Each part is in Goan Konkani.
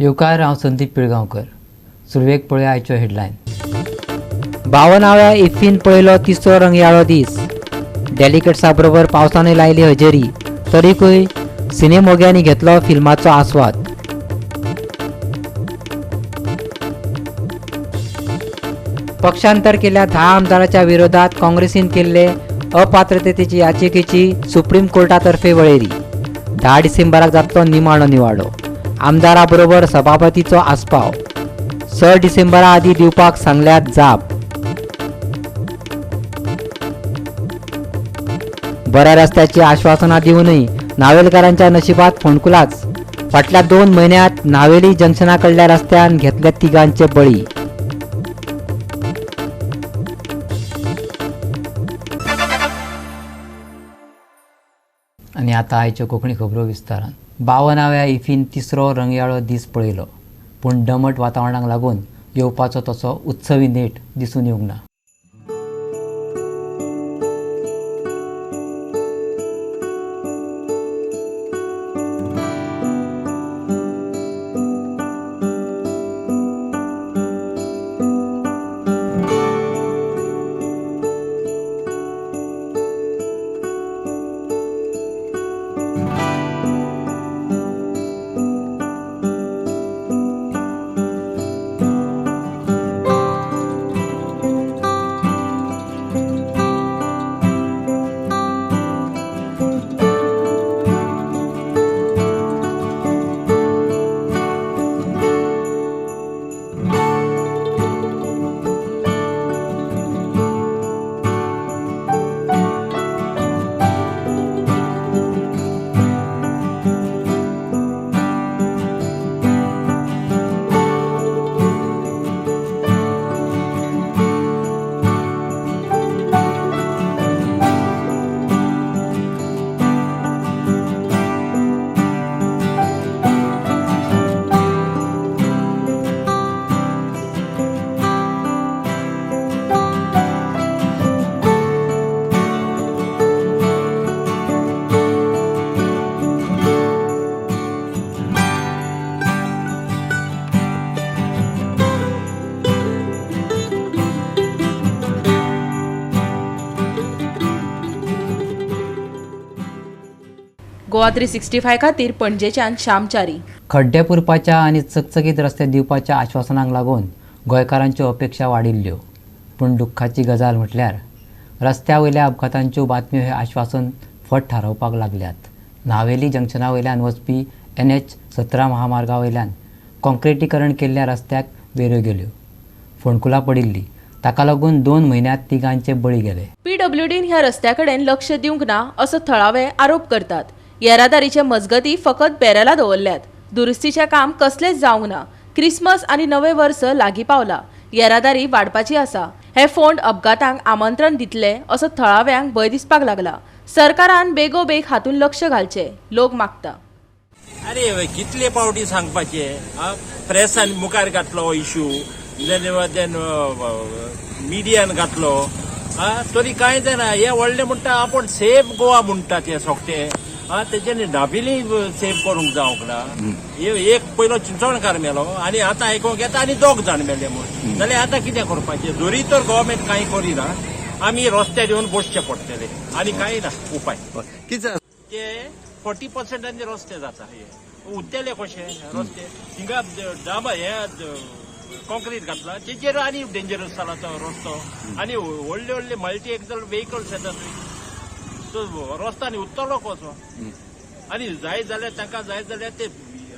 येवकार, हांव संदीप पिळगांवकर. सुरवेक पळया आयच्यो हेडलायन. बावनाव्या इफ्फीन पळयलो तिसरो रंगयाळो दीस. डेलिकेट्सा बरोबर पावसानय लायली हजेरी, तरीकूय सिनेमोग्यांनी घेतलो फिल्माचो आस्वाद. पक्षांतर केल्ल्या 10 आमदाराच्या विरोधात काँग्रेसीन केल्ले अपात्रतेची याचिकेची सुप्रीम कोर्टातर्फे वळेरी. 10 डिसेंबराक जातलो निमाणो निवाडो. आमदारा बरोबर सभापतीचो आस्पाव. 6 डिसेंबरा आदी दिवपाक सांगल्यात जाप. बऱ्या रस्त्याची आश्वासनां दिवनय नावेलकारांच्या नशिबात फोंडकुलाच. फाटल्या 2 म्हयन्यांत नावेली जंक्शना कडल्या रस्त्यान घेतले तिगांचे बळी. आनी आतां आयच्यो कोंकणी खबरो विस्तारान. 52व्या इफीन तिसरो रंगयाळो दीस पळयलो, पूण दमट वातावरणाक लागून येवपाचो तसो उत्सवी नेट दिसून येवंक ना. गोवा 365 खातीर पणजेच्यान श्यामचारी. खड्डे पुरपाच्या आनी चकचकीत रस्ते दिवपाच्या आश्वासनांक लागून गोंयकारांच्यो अपेक्षा वाडिल्ल्यो, पूण दुख्खाची गजाल म्हटल्यार रस्त्या वयल्या अपघातांच्यो बातम्यो हे आश्वासन फट थारोवपाक लागल्यात. नावेली जंक्शना वयल्यान वचपी NH 17 महामार्गा वयल्यान कॉन्क्रिटीकरण केल्ल्या रस्त्याक वेऱ्यो गेल्यो, फोंडकुलां पडिल्लीं. ताका लागून 2 म्हयन्यांत तिगांचे बळी गेले. पीडब्ल्यूडीन ह्या रस्त्या कडेन लक्ष दिवंक ना असो थळावे आरोप करतात. येरादारीचे मजगती फकत बॅरलां दवरल्यात, दुरुस्तीचें काम कसलेंच जावंक ना. क्रिसमस आनी नवें वर्स लागीं पावला, येरादारी वाडपाची आसा. हे फोंड अपघातांक आमंत्रण दितले असो थळाव्यांक भंय दिसपाक लागला. सरकारान बेगोबेग हातून लक्ष घालचें लोक मागता. अरे कितले पावटी सांगपाचे, प्रेसान मुखार घातलो इशू, देन मिडियान घातलो, तरी कांय जायना. हे व्हडले म्हणटा आपूण सेफ गोवा म्हणटा ते सोगटे, तेच्यानी दाबेली सेफ करूंक जावंक ना. एक पयलो चिंचोणकार मेलो आनी आतां आयकोंक येता आनी 2 जाण मेले म्हूण. जाल्यार आतां कितें करपाचें? जरी तर गव्हर्मेंट कांय करिना, आमी रस्त्यार येवन बसचें पडटलें आनी कांय ना उपाय. ते 40% रस्ते जाता, हे उरतले कशे रस्ते? हिंगा डांबा हे कॉन्क्रीट घातला तेचेर आनी डेंजरस जाला तो रस्तो. आनी व्हडले व्हडले मल्टी एक्सल व्हेकल्स येता थंय, तो रस्तो आनी उत्तलो कसो? आनी जाय जाल्यार तांकां जाय जाल्यार ते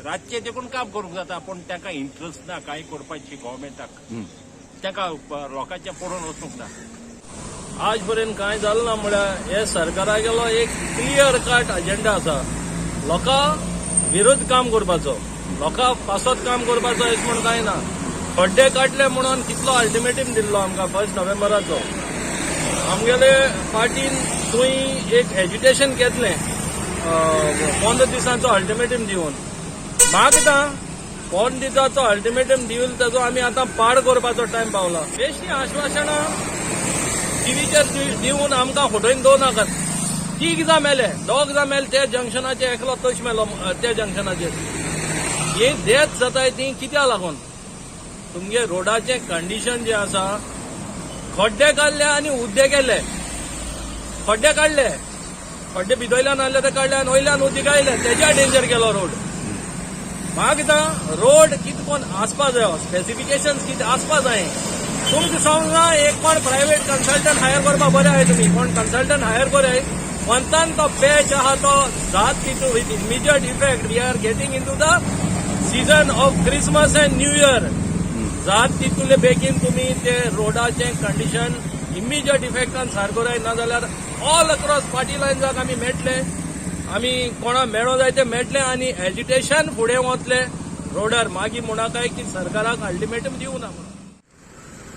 रातचे देखून काम करूंक जाता, पूण तांकां इंट्रस्ट ना कांय करपाची गव्हर्मेंटाक, तांकां लोकांचें पडून वचूंक ना. आज पर्यंत कांय जालें ना म्हळ्यार हे सरकारा गेलो एक क्लियर कट एजेंडा आसा, लोकां विरुद्ध काम करपाचो, लोकां पासत काम करपाचो अशें म्हूण कांय ना. खड्डे काडले म्हणून कितलो अल्टिमेटम दिल्लो आमकां 1 नोव्हेंबराचो. आमगेले पार्टीन थंय एक एजिटेशन घेतलें 15 दिसांचो अल्टिमेटम दिवन. मागता 15 दिसाचो अल्टिमेटम दिवन ताजो आमी आतां पाड करपाचो टायम पावला. बेश्टी आश्वासनां टिवीचेर दिवन आमकां फटोवन दवर नाकात. 3 जाण मेले, 2 जाण मेले त्या जंक्शनाचेर, एकलो तश मेलो त्या जंक्शनाचेर. हे डेथ जाताय ती कित्याक लागून तुमगे रोडाचें कंडिशन जें आसा, खड्डे काडले आनी उद्दे केले. खड्डे काडले, खड्डे भितरल्यान आहले ते काडले आनी वयल्यान उदीक आयले, तेज्या डेंजर केलो रोड. म्हाका कितें रोड कितें कोण आसपा जायो, स्पेसिफिकेशन कितें आसपा जाय. तुमकां सांगना एक कोण प्रायवेट कन्सल्टंट हायर करपा बरें आहाय, तुमी कोण कन्सल्टंट हायर कराय, कोणतान तो पॅच आहा तो जात तितू with immediate effect. We are getting into the season of Christmas and new year. जात तितूले बेगीन तुमी ते रोडाचें कंडिशन इमिजिएट इफेक्टान सारको राय, नाजाल्यार ऑल अक्रॉस पार्टी लायन्साक आमी मेळटले, आमी कोणा मेळो जाय ते मेळटले आनी एजिटेशन फुडें वतले रोडार. मागीर म्हणा काय की सरकाराक अल्टिमेटम दिवना म्हणून.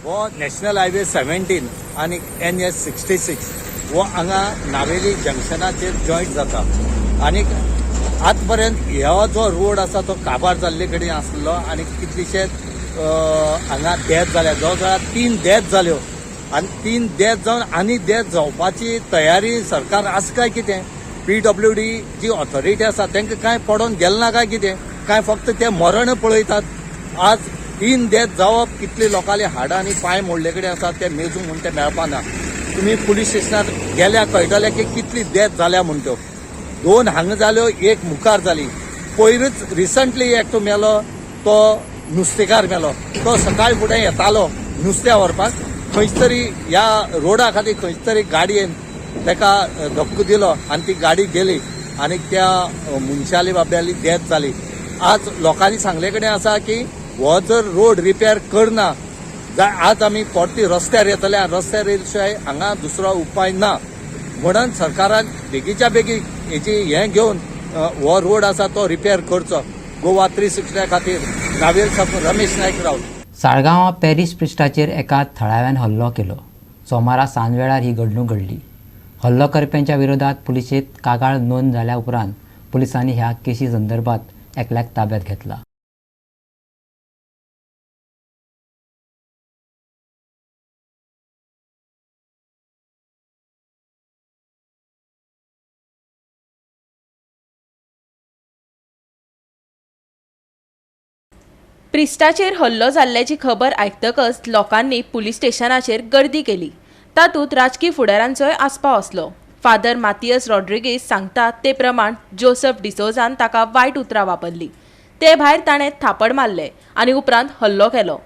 हो नॅशनल हायवे 17 आनी NH 66 हो हांगा नावेली जंक्शनाचेर जॉयंट जाता आनी आतां पर्यंत हो जो रोड आसा तो काबार जाल्ले कडेन आसलो आनी कितलेशेच हांगा डेथ जाल्या, जवळ जवळ 3 डेथ जाल्यो आनी 3 डेथ जावन आनी डेथ जावपाची तयारी सरकार आसा काय कितें? PWD जी ऑथॉरिटी आसा तांकां कांय पडोन गेल ना काय कितें? काय फक्त ते मरण पळयतात? आज 3 डेथ जावप, कितले लोकांले हाडां आनी पांय मोडले कडेन आसा ते मेजूंक म्हूण ते मेळपा ना. तुमी पुलीस स्टेशनार गेल्यार कळटलें की कितली डेथ जाल्या म्हूण त्यो. 2 हांगा जाल्यो, 1 मुखार जाली. पयरूच रिसंटली एकटो मेलो, तो नुस्तेकार मेलो. तो सकाळ फुडें येतालो नुस्तें व्हरपाक, खंयच तरी ह्या रोडा खातीर खंयच तरी गाडयेन ताका धक्को दिलो आनी ती गाडी गेली आनी त्या मनशाली बाबड्याली डेथ जाली. आज लोकांनी सांगले कडेन आसा की हो जर रोड रिपेर करना जाल्यार आज आमी परती रस्त्यार येतले आनी रस्त्यार येयले शिवाय हांगा दुसरो उपाय ना. म्हणून सरकारान बेगीच्या बेगीन हेजी हें घेवन हो रोड आसा तो रिपेर करचो. गोवा 360 खातीर नावेल साकून रमेश नायक रावत. साळगांवां पॅरीस पृश्ठाचेर एका थळाव्यान हल्लो केलो. सोमारा सांजवेळार ही घडणूक घडली. हल्लो करप्यांच्या विरोधात पुलिशेंत कागाळ नोंद जाल्या उपरांत पुलिसांनी ह्या केशी संदर्भात एकल्याक ताब्यात घेतला. प्रिस्टाचेर हल्लो जाल्ल्याची खबर आयकतकच लोकांनी पुलीस स्टेशनाचेर गर्दी केली. तातूंत राजकी फुडारांचोय आस्पाव आसलो. फादर मातियस रॉड्रिगीस सांगतात ते प्रमाण जोसफ डिसोजान ताका वायट उतरां वापरली, ते भायर ताणें थापड मारले आनी उपरांत हल्लो केलो.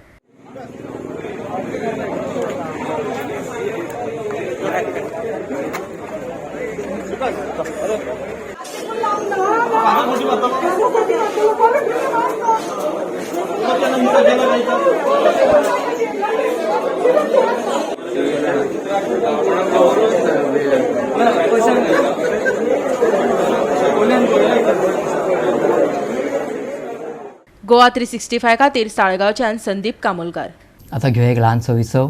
गोवा 365 खातीर साळगांवच्यान संदीप कामोलकार. आता घेऊया एक ल्हानसो विसव.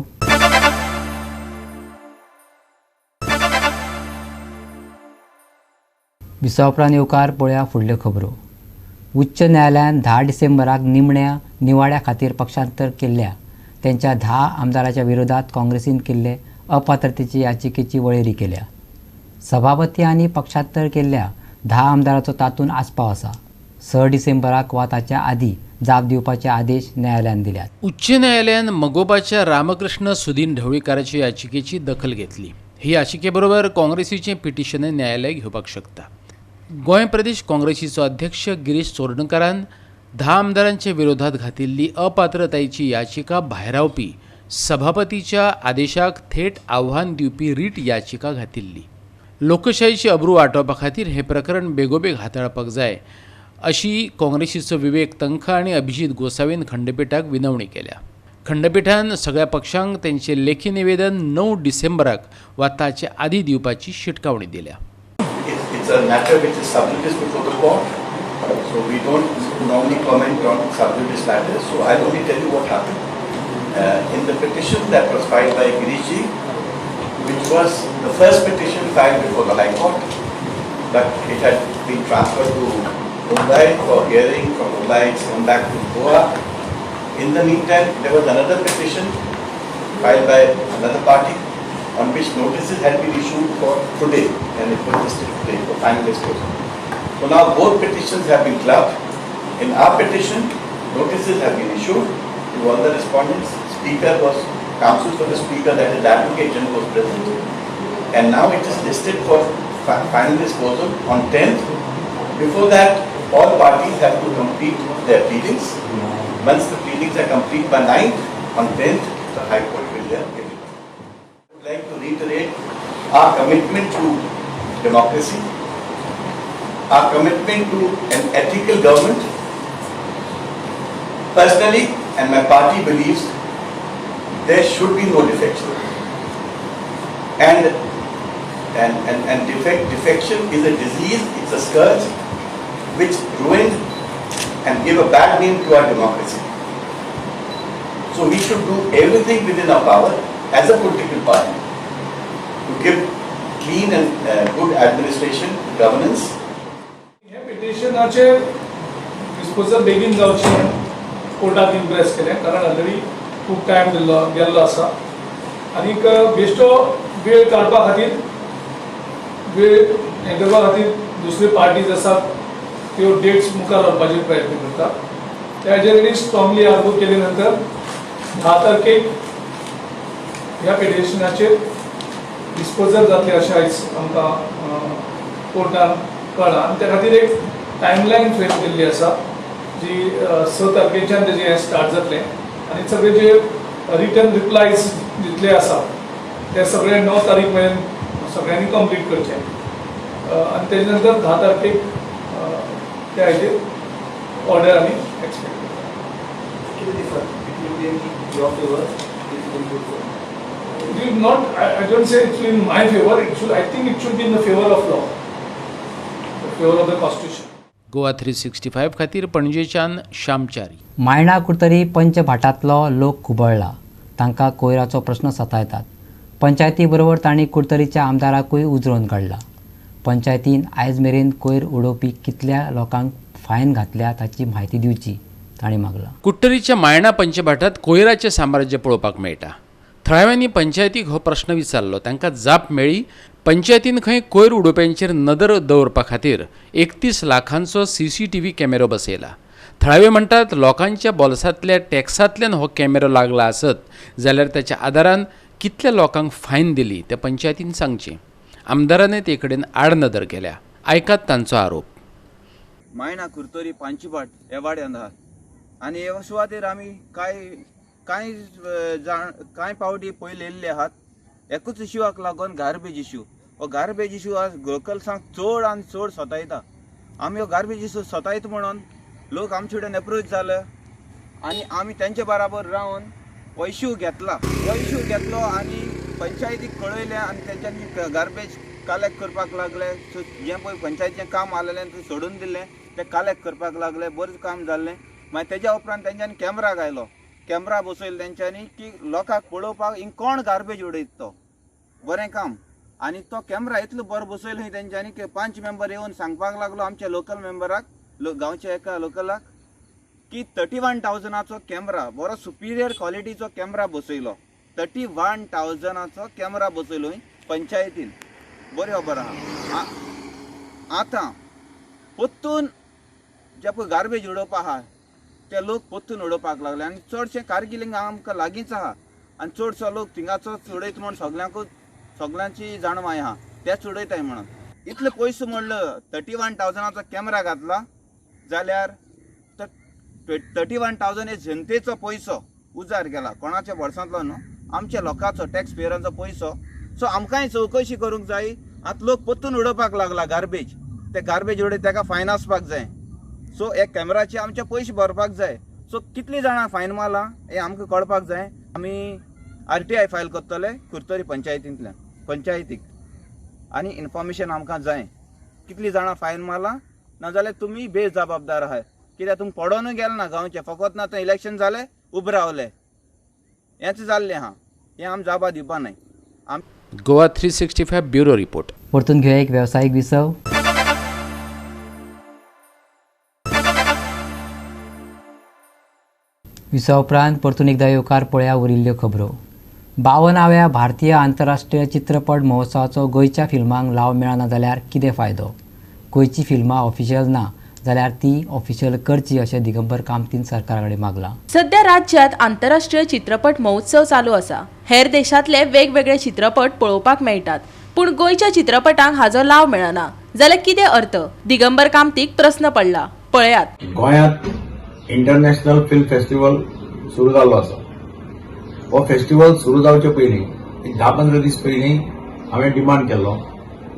विसवा उपरांत येवकार पळया फुडल्यो खबरो. उच्च न्यायालयान 10 डिसेंबराक निमण्या निवाड्या खातीर पक्षांतर केल्ल्या त्यांच्या 10 आमदाराच्या विरोधात काँग्रेसीन केल्ले अपात्रतेची याचिकेची वळेरी केल्या. सभापती आनी पक्षांतर केल्ल्या 10 आमदाराचो तातूंत आस्पाव आसा. 6 डिसेंबराक वा ताच्या आदी जाप दिवपाचे आदेश न्यायालयान दिल्यात. उच्च न्यायालयान मगोबाच्या रामकृष्ण सुदीन ढवळीकाराच्या याचिकेची दखल घेतली. ही याचिकेबरोबर काँग्रेसीचें पिटिशनय न्यायालय घेवपाक शकता. गोंय प्रदेश काँग्रेसीचो अध्यक्ष गिरीश चोडणकारान 10 आमदारांच्या विरोधात घातिल्ली अपात्रतायेची याचिका भायरावपी सभापतीच्या आदेशाक थेट आव्हान दिवपी रीट याचिका घातिल्ली. लोकशाहीची अब्रू वाटोवपा खातीर हें प्रकरण बेगोबेग हाताळपाक जाय अशी काँग्रेसीचो विवेक तंखा आनी अभिजीत गोसावीन खंडपीठाक विनवणी केल्या. खंडपीठान सगळ्या पक्षांक तेंचे लेखी निवेदन 9 डिसेंबराक वा ताचे आदी दिवपाची शिटकावणी दिल्या. It's a matter which is sub judice before the court, so we don't normally comment on sub judice matters. So I'll only tell you what happened. In the petition that was filed by Girishji, which was the first petition filed before the High Court, but it had been transferred to Mumbai for hearing. From Mumbai it's come back to Goa. In the meantime, there was another petition filed by another party, on which notices had been issued for today, and it was listed today for final disclosure. So now both petitions have been clubbed, In our petition, notices have been issued to all the respondents. Speaker was, counsel for the speaker, that is Advocate General, was present. And now it is listed for final disposal on 10th. Before that, all parties have to complete their pleadings. Once the pleadings are complete by 9th, on 10th, the High Court will hear everything. I would like to reiterate our commitment to democracy, our commitment to an ethical government. Personally, and my party believes, there should be no defection. And defection is a disease, it's a scourge, which ruined and gave a bad name to our democracy. So we should do everything within our power as a political party to give clean and good administration, governance. हे पिटिशनाचेर डिस्पोजल बेगीन जावचें म्हूण कोर्टाक इम्प्रेस केलें, कारण ऑलरेडी खूब टायम दिल्लो गेल्लो आसा आनीक बेश्टो वेळ काडपा खातीर, वेळ हें करपा खातीर दुसऱ्यो पार्टीज आसात त्यो डेट्स मुखार व्हरपाचे प्रयत्न करता. त्याचेर तेणी स्ट्रॉंगली आर्गू केले नंतर 10 तारखेक ह्या पिटिशनाचेर डिस्पोजल जातलें अशें आयज आमकां कोर्टान कळ्ळां आनी त्या खातीर एक टायमलायन फ्रेम केल्ली आसा जी 6 तारखेच्यान तेजें हें स्टार्ट जातलें आनी सगळे जे रिटर्न रिप्लायज जितले आसा ते सगळे 9 तारीख मेरेन सगळ्यांनी कंप्लीट करचे आनी तेजे नंतर 10 तारखेक त्या हेजेर ऑर्डर आमी एक्सपेक्ट करता. It will not, I don't say it will be in my favor, it should, I think it should be in the favor of law, the favor of the constitution. Goa 365 खातीर पणजेच्यान श्यामचारी. मायणा कुडतरी पंचभाटांतलो लोक खुबळ्ळा. तांकां कोयराचो प्रश्न सतायतात. पंचायती बरोबर तांणी कुडतरीच्या आमदाराकूय उजरोवन काडला. पंचायतीन आयज मेरेन कोयर उडोवपी कितल्या लोकांक फायन घातल्या ताची म्हायती दिवची तांणी मागला. कुडतरीच्या मायणा पंचभाटांत कोयराचें साम्राज्य पळोवपाक मेळटा. थळाव्यांनी पंचायतीक हो प्रश्न विचारलो. तांकां जाप मेळ्ळी, पंचायतीन खंय कोयर उडोवप्यांचेर नदर दवरपा खातीर 31 लाखांचो CCTV कॅमेरो बसयला. थळावे म्हणटात लोकांच्या बोल्सांतल्या टॅक्सांतल्यान हो कॅमेरो लागला आसत जाल्यार ताच्या आदारान कितल्या लोकांक फायन दिली तें पंचायतीन सांगचें. आमदारान ते कडेन आडनदर केल्या. आयकात तांचो आरोप. मायणा कुडतरी पांचीभाट हे वाड्यान आहात आनी हे सुवातेर आमी कांय जाण कांय पावटी पयले येयल्ले आहात. एकूच इश्यूआक लागून गार्बेज इश्यू. हो गार्बेज इश्यू आज लोकल्सांक चड आनी चड सतायता. आमी हो गार्बेज इश्यू सतायता म्हणून लोक आमचे कडेन एप्रोच जाले आनी आमी तेंचे बराबर रावन हो इश्यू घेतला. हो इश्यू घेतलो आनी पंचायतीक कळयलें आनी तेंच्यांनी गार्बेज कलेक्ट करपाक लागले. जें पळय पंचायतीचें काम आसलेलें तें सोडून दिलें, तें कलेक्ट करपाक लागले, बरें काम जाल्लें. मागीर तेज्या उपरांत तेंच्यांनी कॅमरा घायलो, कॅमरा बसयलो तेंच्यांनी की लोकांक पळोवपाक हिंग कोण गार्बेज उडयता तो, बरें काम. आनी तो कॅमरा इतलो बरो बसयलो तेंच्यांनी की 5 मेंबर येवन सांगपाक लागलो आमच्या लोकल मेंबराक, गांवच्या एका लोकलाक की 31,000चो कॅमरा, बरो सुपिरियर क्वॉलिटीचो कॅमरा बसयलो. 31,000चो कॅमरा बसयलो पंचायतीन, बरी खबर आहा. आतां परतून जे पळय गार्बेज उडोवपा आहा ते लोक परतून उडोवपाक लागले आनी चडशे कारगिलींग आमकां लागींच आहा आनी चडसो लोक थिंगाचोच उडयता म्हूण सगल्यांकूच सगल्यांची जाणवाय आहा, तेच उडयताय म्हणून. इतले पयसो म्हणलो 31,000चो कॅमरा घातला जाल्यार 31,000 हे जनतेचो पयसो उजार गेला, कोणाच्या बोल्सांतलो न्हू, आमच्या लोकांचो टॅक्स पेयरांचो पयसो. सो आमकांय चवकशी करूंक जाय. आतां लोक परतून उडोवपाक लागला गार्बेज, ते गार्बेज उडयता तेका फायन आसपाक जाय. सो हे कॅमेराचे आमचे पयशे भरपाक जाय. सो कितली जाणां फायन मारला हें आमकां कळपाक जाय. आमी RTI file करतले कुडतरी पंचायतींतल्यान, पंचायतीक, आनी इन्फॉर्मेशन आमकां जाय कितली जाणां फायन मारला, नाजाल्यार तुमी बेजबाबदार आहात. कित्याक तुमी पडोनूय गेले ना गांवचे, फकत ना आतां इलेक्शन जालें उबे रावले, हेंच जाल्लें आहा, हें आमी जाबा दिवपा न्हय. Goa 365 bureau report. परतून घेवया एक वेवसायीक विसव. विसवा उपरांत परतून एकदा येवकार पळया उरिल्ल्यो खबरो. 52व्या भारतीय आंतरराष्ट्रीय चित्रपट महोत्सवाचो गोंयच्या फिल्मांक लाव मेळना जाल्यार कितें फायदो? गोंयची फिल्मां ऑफिशियल ना जाल्यार ती ऑफिशियल करची अशें दिगंबर कामतीन सरकारा कडेन मागलां. सध्या राज्यांत आंतरराष्ट्रीय चित्रपट महोत्सव चालू आसा. हेर देशांतले वेगवेगळे चित्रपट पळोवपाक मेळटात, पूण गोंयच्या चित्रपटांक हाजो लाव मेळना जाल्यार कितें अर्थ? दिगंबर कामतीक प्रस्न पडला. पळयात. गोंयांत इंटरनॅशनल फिल्म फेस्टिवल सुरू जाल्लो आसा. हो फेस्टिवल सुरू जावचे पयलीं एक 10-15 दीस पयलीं हांवें डिमांड केल्लो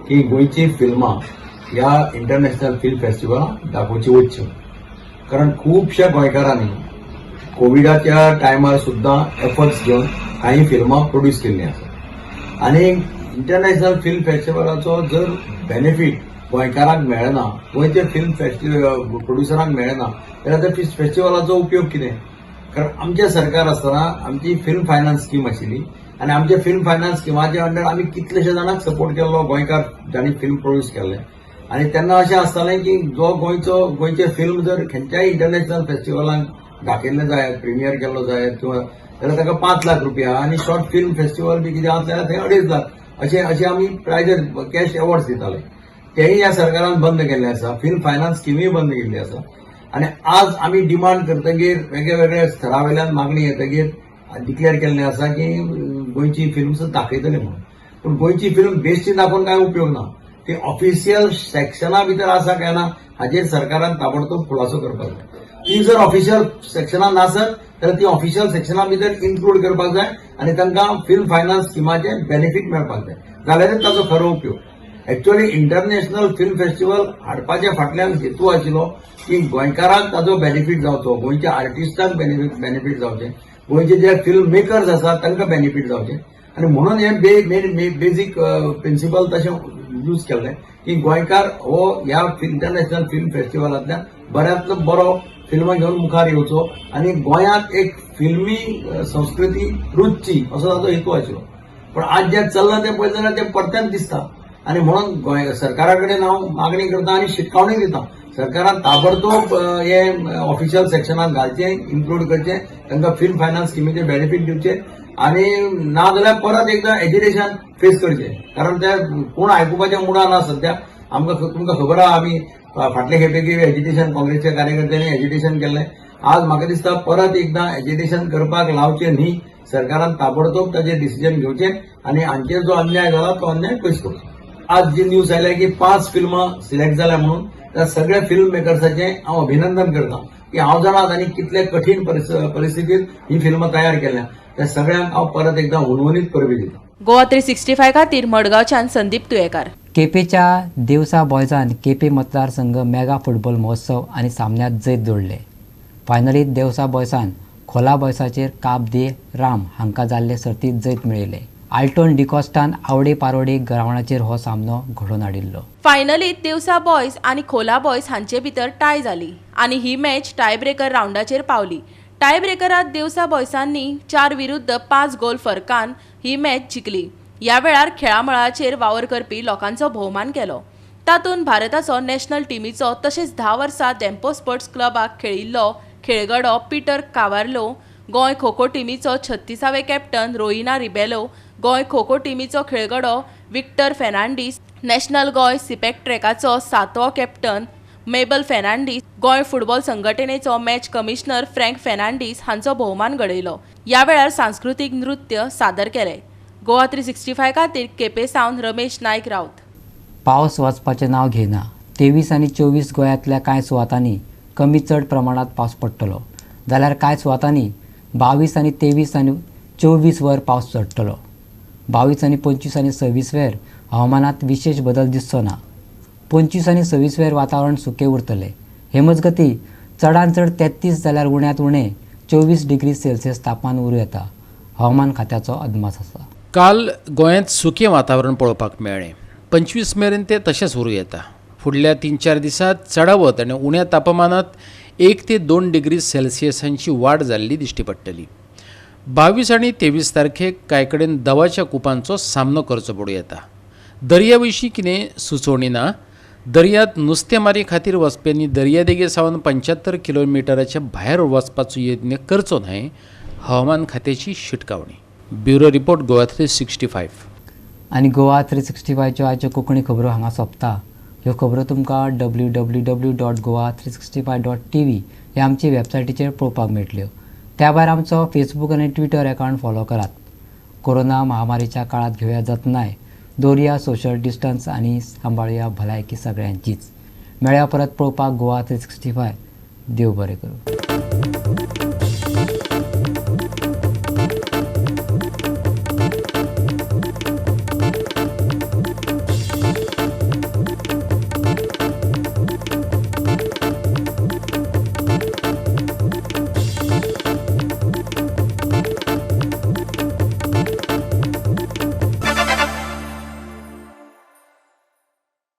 की गोंयची फिल्मां ह्या इंटरनॅशनल फिल्म फेस्टिवलाक दाखोवची वचची, कारण खुबश्या गोंयकारांनी कोविडाच्या टायमार सुद्दां एफर्ट्स घेवन कांय फिल्मां प्रोड्यूस केल्लीं आसा आनी इंटरनॅशनल फिल्म फेस्टिवलाचो जर बेनिफीट गोंयकारांक मेळना, गोंयचे फिल्म फेस्टिवल प्रोड्युसरांक मेळना जाल्यार त्या फेस्टिवलाचो उपयोग कितें? कारण आमचें सरकार आसतना आमची फिल्म फायनान्स स्कीम आशिल्ली आनी आमच्या फिल्म फायनान्स स्किमाच्या अंडर आमी कितलेशे जाणांक सपोर्ट केल्लो गोंयकार जांणी फिल्म प्रोड्यूस केल्ले. आनी तेन्ना अशें आसतालें की जो गोंयचें फिल्म जर खंयच्याय इंटरनॅशनल फेस्टिवलांक दाखयल्लें जायत, प्रिमियर केल्लो जायत किंवा जाल्यार ताका 5 लाख रुपया आनी शॉर्ट फिल्म फेस्टिवल बी कितें आसलें जाल्यार थंय 2.5 लाख अशें अशें आमी प्रायजेस कॅश एवॉर्ड्स दिताले. तेय ह्या सरकारान बंद केल्लें आसा. फिल्म फायनान्स स्किमूय बंद केल्ली आसा. आनी आज आमी डिमांड करतगीर वेगळे वेगळे स्तरा वयल्यान मागणी येतगीर डिक्लेअर केल्लें आसा की गोंयची फिल्म्स दाखयतले म्हणून. पूण गोंयची फिल्म बेश्टी दाखोवन कांय उपयोग ना. ती ऑफिशियल सेक्शना भितर आसा काय ना हाजेर सरकारान ताबडतोब खुलासो करपाक जाय. ती जर ऑफिशियल सेक्शनान नासत जाल्यार ती ऑफिशियल सेक्शना भितर इन्क्लूड करपाक जाय आनी तांकां फिल्म फायनान्स स्किमाचे बेनिफीट मेळपाक जाय, जाल्यारच ताचो खरो उपयोग. एक्च्युअली इंटरनॅशनल फिल्म फेस्टिवल हाडपाच्या फाटल्यान हेतू आशिल्लो की गोंयकारांक ताचो बेनिफीट जावचो, गोंयच्या आर्टिस्टांक बेनिफीट जावचें, गोंयचे जे फिल्म मेकर्स आसात तांकां बेनिफीट जावचें. आनी म्हणून हें बेजीक प्रिंसिपल तशें यूज केल्लें की गोंयकार हो ह्या इंटरनॅशनल फिल्म फेस्टिवलांतल्यान बऱ्यांतलो बरो फिल्मां घेवन मुखार येवचो आनी गोंयांत एक फिल्मी संस्कृती रुजची असो ताचो हेतू आशिल्लो. पूण आज जें चल्लां तें पळयत जाल्यार तें परतेंच दिसता. आनी म्हणून गोंय सरकारा कडेन हांव मागणी करता आनी शिटकावणी दिता, सरकारान ताबडतोब हे ऑफिशियल सेक्शनात घालचें, इन्क्लूड करचें, तांकां फिल्म फायनान्स स्किमीचे बेनिफीट दिवचे आनी ना जाल्यार परत एकदां एजिटेशन फेस करचें. कारण ते कोण आयकुपाच्या मुडान ना सद्या. आमकां तुमकां खबर आहा आमी फाटले खेपेक एजिटेशन काँग्रेसच्या कार्यकर्त्यांनी एजिटेशन केल्लें. आज म्हाका दिसता परत एकदां एजिटेशन करपाक लावचें न्ही. सरकारान ताबडतोब ताचेर डिसिजन घेवचें आनी हांचेर जो अन्याय जाला तो अन्याय पयस करचो. आज जी न्यूज आयल्या की 5 फिल्मां सिलेक्ट जाल्या म्हणून त्या सगळ्या फिल्म मेकर्साचें हांव अभिनंदन करता की हांव जाणा तांणी कितले कठीण परिस्थितीत ही फिल्मां तयार केल्या. त्या सगळ्यांक हांव परत एकदां हुनहुनीत परबीं दिता. गोवा 365 खातीर मडगांवच्यान संदीप तुयेकार. केपेच्या देवसा बॉयजान केपे मतदारसंघ मेगा फुटबॉल महोत्सव आनी सामन्यांत जैत जोडले. फायनलीत देवसा बॉयसान खोला बॉयसाचेर काब दे राम हांकां जाल्ले सर्तींत जैत मेळयलें. आल्टोन डिकॉस्टान आवडे पारोडे ग्रावंडाचेर हो सामनो घडोवन हाडिल्लो. फायनलीत देवसा बॉयज आनी खोला बॉयज हांचे भितर टाय जाली आनी ही मॅच टायब्रेकर रावंडाचेर पावली. टायब्रेकरात देवसा बॉयसांनी 4-5 गोल फरकान ही मॅच जिखली. ह्या वेळार खेळामळाचेर वावर करपी लोकांचो भोवमान केलो. तातूंत भारताचो नॅशनल टिमीचो तशेंच 10 वर्सां धेंपो स्पोर्ट्स क्लबाक खेळिल्लो खेळगडो पिटर कावार्लो, गोंय खो खो टिमीचो 36वे कॅप्टन रोहिना रिबेलो, गोंय खो खो टिमीचो खेळगडो विक्टर फेर्नांडीस, नॅशनल गोंय सिपेक ट्रॅकाचो 7वो कॅप्टन मेबल फेर्नांडीस, गोंय फुटबॉल संघटनेचो मॅच कमिशनर फ्रँक फेर्नांडीस हांचो भोवमान घडयलो. ह्या वेळार सांस्कृतीक नृत्य सादर केलें. गोवा 365 खातीर केपें सावन रमेश नायक राऊत. पावस वचपाचें नांव घेना. 23 आनी 24 गोंयांतल्या कांय सुवातांनी कमी चड प्रमाणांत पावस पडटलो, जाल्यार कांय सुवातांनी 22 आनी 23 आनी 24 वर पावस चडटलो. 22 आनी 25 आनी 26 वेर हवामानांत विशेष बदल दिसचो ना. 25 आनी 26 वेर वातावरण सुकें उरतलें. हे मजगतीं चडांत चड 33 जाल्यार उण्यांत उणें 24 डिग्री सेल्सियस तापमान उरूं येता, हवामान खात्याचो अदमास आसा. काल गोंयांत सुकें वातावरण पळोवपाक मेळ्ळें. 25 मेरेन तें तशेंच उरूं येता. फुडल्या 3-4 दिसांत चडावत आनी उण्या तापमानांत 1 ते 2 डिग्री सेल्सियसांची वाड जाल्ली दिश्टी पडटली. 22 आनी 23 तारखेक कांय कडेन दवाच्या कुपांचो सामनो करचो पडूं येता. दर्या विशीं कितें सुचोवणी ना. दर्यांत नुस्तेमारी खातीर वचप्यांनी दर्यादेगे सावन 75 किलोमिटराच्या भायर वचपाचो यत्न करचो न्हय, हवामान खात्याची शिटकावणी. Bureau report, Goa 365. आनी गोवा 365च्यो आयच्यो कोंकणी खबरो हांगा सोंपता. ह्यो खबरो तुमकां www.goa365.tv ह्या आमची वेबसायटीचेर पळोवपाक मेळटल्यो. त्या भायर आमचो फेसबूक आनी ट्विटर अकावंट फॉलो करात. कोरोना महामारीच्या काळात घेवया जतनाय, दवरुया सोशल डिस्टन्स आनी सांबाळुया भलायकी सगळ्यांचीच. मेळया परत पळोवपाक गोवा 365. देव बरें करूं.